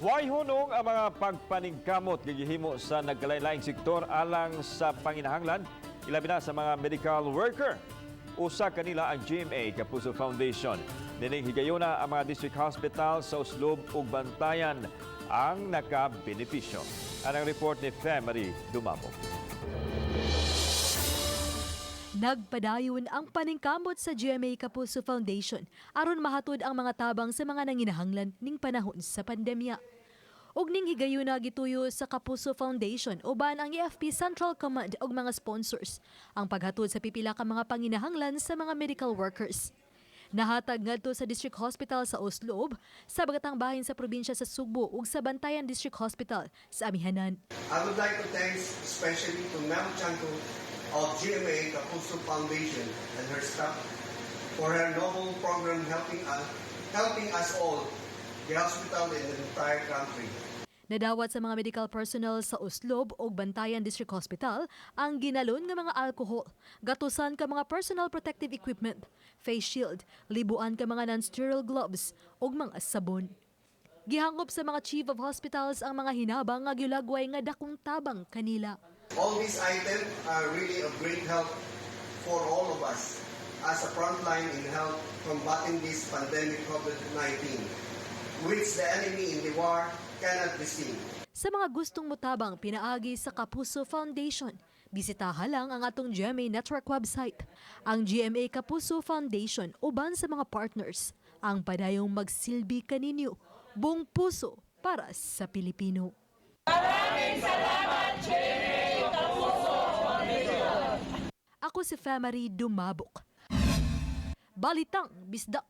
Way hunong ang mga pagpaningkamot nga gihimo sa nagkalain-laing sektor alang sa panginahanglan, ilabi na sa mga medical worker. Usa kanila ang GMA Kapuso Foundation. Nining higayuna, ang mga district hospital sa Oslob ug Bantayan ang nakabenepisyo. Anang report ni Femery Dumabok. Nagpadayon ang paningkamot sa GMA Kapuso Foundation aron mahatod ang mga tabang sa mga nanginahanglan ning panahon sa pandemya. Ug ning higayuna, gituyo sa Kapuso Foundation uban ang AFP Central Command ug mga sponsors ang paghatod sa pipila ka mga panginahanglan sa mga medical workers. Nahatag ngadto sa District Hospital sa Oslob, sa Bagatang Bahin sa probinsya sa Sugbo ug sa Bantayan District Hospital sa Amihanan. I would like to thanks especially to Mel Tiangco of GMA Kapuso Foundation and her staff for her noble program helping us all, the hospital and the entire country. Nadawat sa mga medical personnel sa Oslob ug Bantayan District Hospital ang ginalon nga mga alcohol, gatusan ka mga personal protective equipment, face shield, libuan ka mga non-sterile gloves ug mga sabon. Gihangop sa mga chief of hospitals ang mga hinabang nga gilagway nga dakong tabang kanila. All these items are really of great help for all of us as a frontline in health combating this pandemic COVID-19, which the enemy in the war cannot be seen. Sa mga gustong mutabang pinaagi sa Kapuso Foundation, bisitaha lang ang atong GMA Network website. Ang GMA Kapuso Foundation uban sa mga partners ang padayong magsilbi kaninyo, buong puso para sa Pilipino. Maraming salamat, GMA Kapuso Foundation! Ako si Femery Dumabok. Balitang Bisdak.